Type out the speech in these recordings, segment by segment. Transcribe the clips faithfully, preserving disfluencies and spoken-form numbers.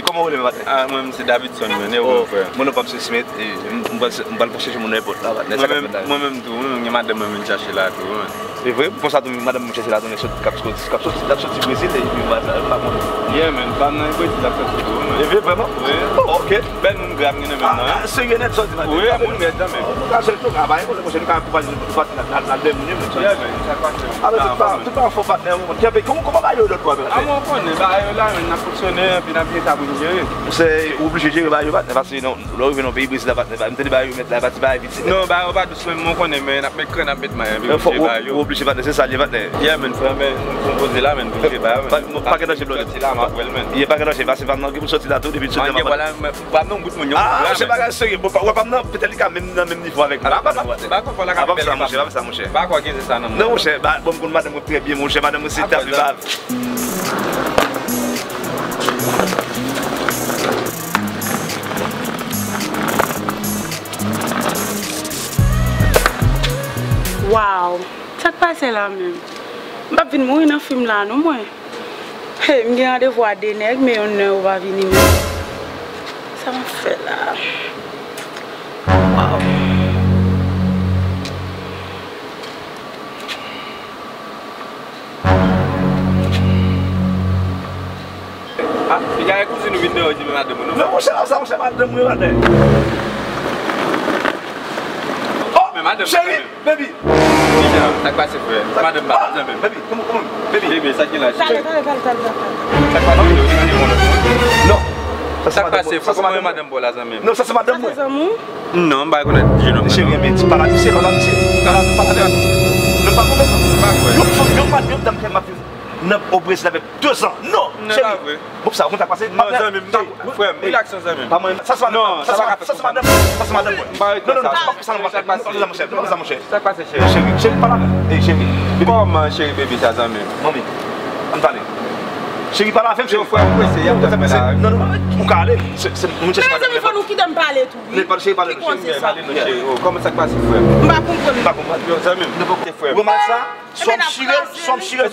Kòman w rele, patnè? Ah, mwen menm se Davidson, men, e ou menm, frè? Mwen non pa m se Smith, e m, m pral, m pral chèche moun nan èpòt la, patnè. Sa k ap fèt la? Mwen menm tou, mwen menm gen madanm mwen vin chache la tou, wi. E vre? Konsa tou, madanm mwen chache la tou, nèg sot, k ap sot, k ap sot, k ap soti Brezil, epi m pa, m pa konn. Yeah, man, fanm nan e Brezil l ap soti tou, wi, man. E vre, vrèman? Wi. Oh, ok. Bèl moun grav gen nan menm nan, wi. Serye nèt, sa w di, patnè? Wi, moun nèt, men. Ka sèl tou, ka bay, mwen, mwen, ka pou pati, pati, nan, nan, nan, de moun, men, sa. Yeah, man, sa k pase? Alò, tout pa, tout pa fò, patnè, mwen, kèmpe, kòman, kòman bagay yo lòt bò, patnè? Ah, mwen konnen, bagay yo la, men, n ap fonksyone, epi n ap jere sa pou n jere. Se, ou oblije jere bagay yo, patnè, paske non, lè w rive nan peyi Brezil la, patnè, m tande bagay yo mèt la, pati bagay piti. Non, bagay yo pa dous, men, mwen konnen, men, n ap met kran, n ap met may, epi n ap jere bagay yo. Ou oblije, patnè, se sa l ye, patnè. Yeah, men, frè, men, m konpoze la, men, pou jere bagay yo, men. Pa gen danje, blòdè. Soti la, m ap wè l, men. Yeah, pa gen danje, paske fanm nan gen pou soti la tou, depi l soti la, m ap wè l. Fanm nan bout moun yo. Ah, se bagay serye. Bon, pa, wè fanm nan, petèt li ka menm nan menm nivo avèk mwen. Pa, pa, pa, pa, pa, pa, pa, pa, pa, pa, monchè, pa fè sa, monchè. Pa kwè gen sa nan mwen. Non, monchè, ba, bon, m konn madanm mwen trè byen, monchè, madanm mwen se tapibal. Wow! Sa k pase la menm? M p ap vin mouri nan fim la non mwen. Hey, m gen randevou a de nèg, men yonn nan yo pa vini menm. Sa m ap fè la? Waw. Ah, piga e kouzin ou vin deyò di men madanm ou non. Non, monchè, sa, monchè, madanm mwen, madanm. Oh, men madanm, cheri, baby. Kijan? Sa k pase, frè? Madanm pa, zanmi m. Baby, come on, come on, baby. Baby, sa ki la, cheri? Talè, talè, talè, talè, talè. Sa k pase? Non. Sa k pase, frè? Kòman e madanm pa w la, zanmi m? Non, sa se madanm mwen. Sa se zanmi w? Non, m pa rekonèt jennonm nan. Cheri, men, pale a misye, pale a misye. Pale a, pale avè l. Non, pa konprann. Yon fanm, yon madanm, yon dam fè m ap viv nan, o Brezil avèk de zan. Non, cheri. Bon, sa, ou konn sa k pase? Non, zanmi m, frè m, rilaks, zanmi m. Pa mwen, sa se madanm, sa se madanm, sa se madanm mwen. Non, non, non, pa sa, monchè. Sa k pase, cheri? Cheri, cheri, pale avè m. Ey, cheri. Kòman cheri baby sa, zanmi m? Manmi, ann pale. Cheri, pale avè m, cheri. Yo, frè m prese, y ap fè sa. Non, non, ou ka ale. Se, se, mwen chèche madanm mwen. Mezanmi, fò nou kite m pale tou, wi. Cheri, pale non, cheri. Kòman sa k pase, frè m? M pa konprann. M pa konprann. Yo, zanmi m. Frè m. Ou wè mal sa? Swa m chire, swa m chire.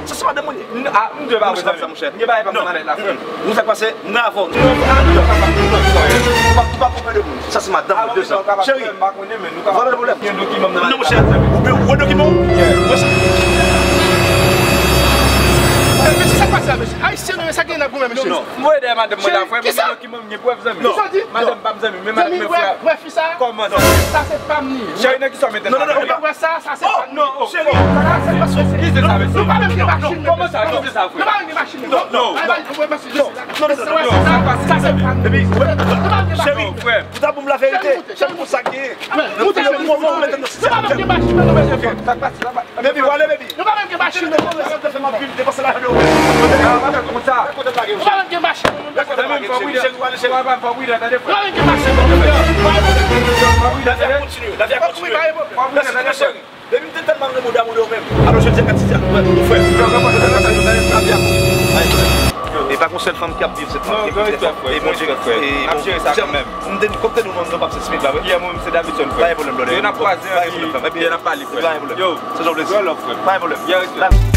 Sa se madanm mwen ye. Ah, m dwe ba mwen, zanmi m. Monchè, m gen bagay pa m nan malèt la, frè m. Ou sa k pase? M nan avè w. Non, ah, non, papa, non, non, non. Ou pa, ou pa konprann de moun. Sa se madanm mwen, de zan. Cheri, pa konnen, men nou ka. Vwala le pwoblèm. Gen dokiman m nan malèt la. Non, monchè, ou wè dokiman w? Wè sa. Mesye, sa k pase la, mesye? Ayisyen nou ye, sa gen nan goumen, mesye? Non, non. M voye dèyè madanm mwen la, frè m. Kisa? Ki manm gen prèv, zanmi? Non. Kisa w di? Madanm pa m, zanmi, men madanm mwen, frè. Wè fi sa? Kòman, zanmi? Sa se pa m li. Cheri, nan kisa w mete sa? Non, non, non, wè sa, sa se pa m li. Non, cheri. Sa se pa m li. Ki se sa, mesye? Nou pa menm gen machin menm. Kòman sa? Ki se sa, frè? Nou pa menm gen machin menm. Non, non, non. Non, non, non, non. Sa se pa m li. Epi, cheri, frè, pou ta pou m laverite, cheri, pou sa ki ye. Moute, cheri, moute. Nou pa menm gen machin menm, nou pa menm gen machin menm. Baby, wale, baby. Nou pa menm gen machin, nou pa menm gen machin. Nou pa menm gen machin, nou pa menm gen machin. Lavi a kontinye, lavi a kontinye. Mèsi, cheri. Baby, m te tèlman renmen w damou de ou menm. Alò, jodi a, gad ti a, ou frè. E pa gon sèl fanm ki ap viv, se fanm ki ap viv. E Bondye, e bon, m te, kòm te nou menm, nou p ap se Smith la, wi. Yeah, mwen, se Davidson, frè. Pa gen pwoblèm, brother. Yo, n ap kwaze, epi n ap pale, frè. Pa gen pwoblèm. Yo, se jan w vle di. Yo, love, frè. Pa gen pwoblèm. Yeah, respect.